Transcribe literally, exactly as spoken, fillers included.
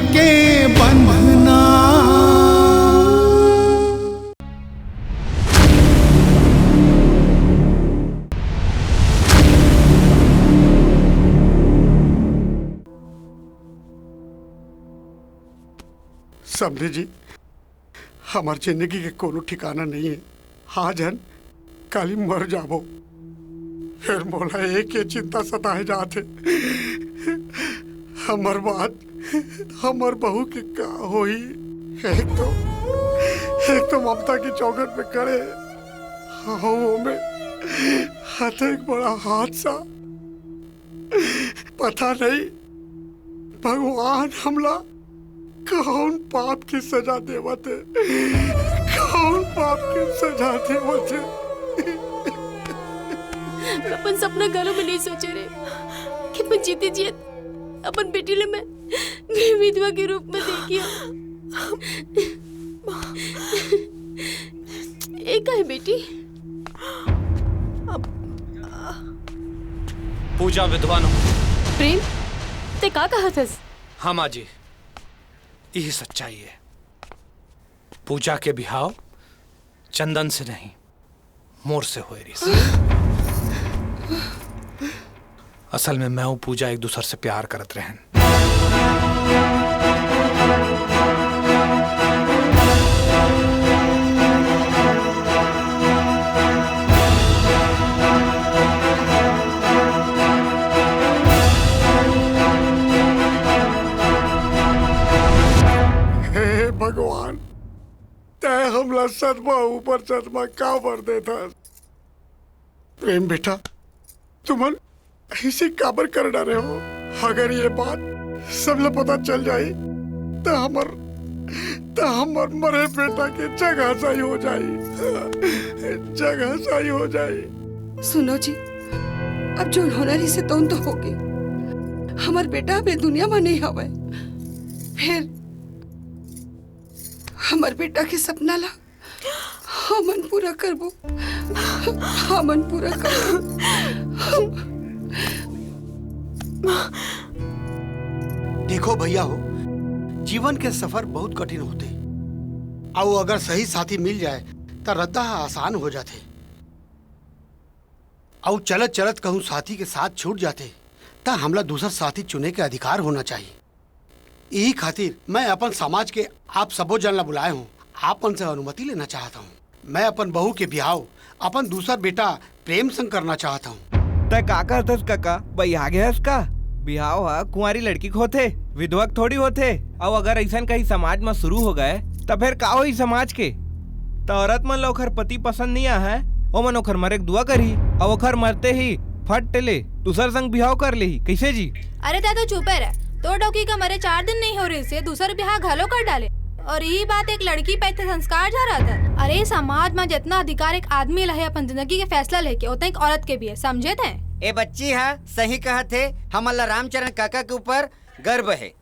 के बंधना। समधी जी, हमर जिंदगी के कोनो ठिकाना नहीं है। आज हन, काली मर जाबो। फिर मोला एक ये चिंता सताए जात हे, हमर बात, हमर बहू के का होही? एक तो, एक तो ममता के चौखट पे खड़े, हाँ, वो में अतेक बड़ा हादसा। पता नहीं भगवान हमला कौन पाप के सजा देवत हे, कौन पाप के सजा देवत हे। अपन सपना घलो में नहीं सोचे रहे कि मैं जीते जियत अपन बेटी ले मैं विधवा के रूप में देखी। ए का हे बेटी? पूजा विधवा नो। प्रेम, ते का कहत हस? हाँ माँ जी, यही सच्चाई है। पूजा के बिहाव चंदन से नहीं, मोर से होए रिहिस। असल में मैं अउ पूजा एक दूसर से प्यार करत रहन। हे भगवान, तैं हमला सदमा ऊपर सदमा काबर देथस? प्रेम बेटा, तुमन ऐसे काबर कर डारे हो? अगर ये बात सबला पता चल जाई, त हमर, त हमर मरे बेटा के जगह सही हो जाई, जगह सही हो जाई। सुनो जी, अब जोन होना रहिसे तौन तो होगे। हमर बेटा अब ए दुनिया म नहीं हवय। फिर हमर बेटा के सपना ला हमन पूरा करबो, हमन पूरा करबो। देखो भैया हो, जीवन के सफर बहुत कठिन होथे, अउ अगर सही साथी मिल जाए त रद्दा ह आसान हो जाथे। अउ चलत चलत कहूँ साथी के साथ छूट जाथे त हमला दूसर साथी चुने के अधिकार होना चाहिए। यही खातिर मैं अपन समाज के आप सबो जन ला बुलाए हूँ, आप मन से अनुमति लेना चाहता हूँ। मैं अपन बहू के बिहाव अपन दूसर बेटा प्रेम संग करना चाहता हूँ। तै का कहथस कका, बइहा गे हस का? बिहाव ह कुंवारी लड़की के होथे, विधवा के थोड़ी होथे। अउ अगर अइसन कहीं समाज म शुरू हो गए त फिर का होही समाज के? त औरत मन ल ओखर पति पसंद नइ आए, ओमन ओखर मरे के दुआ करही, अउ ओखर मरते ही फट ले दूसर संग बिहाव कर लेही। कइसे जी? अरे तै तो चुपे रह, तोर डौकी के मरे चार दिन नइ हो रहिसे, दूसर बिहाव घलो कर डाले। अउ इही बात एक लड़की पे इतने संस्कार झा रहा था। अरे समाज म जितना अधिकार एक आदमी ला हे अपन जिंदगी के फैसला लेके, उतना एक औरत के भी हे, समझे तै? ए बच्ची हा सही कहत हे, हमन ला रामचरण काका के ऊपर गर्व हे।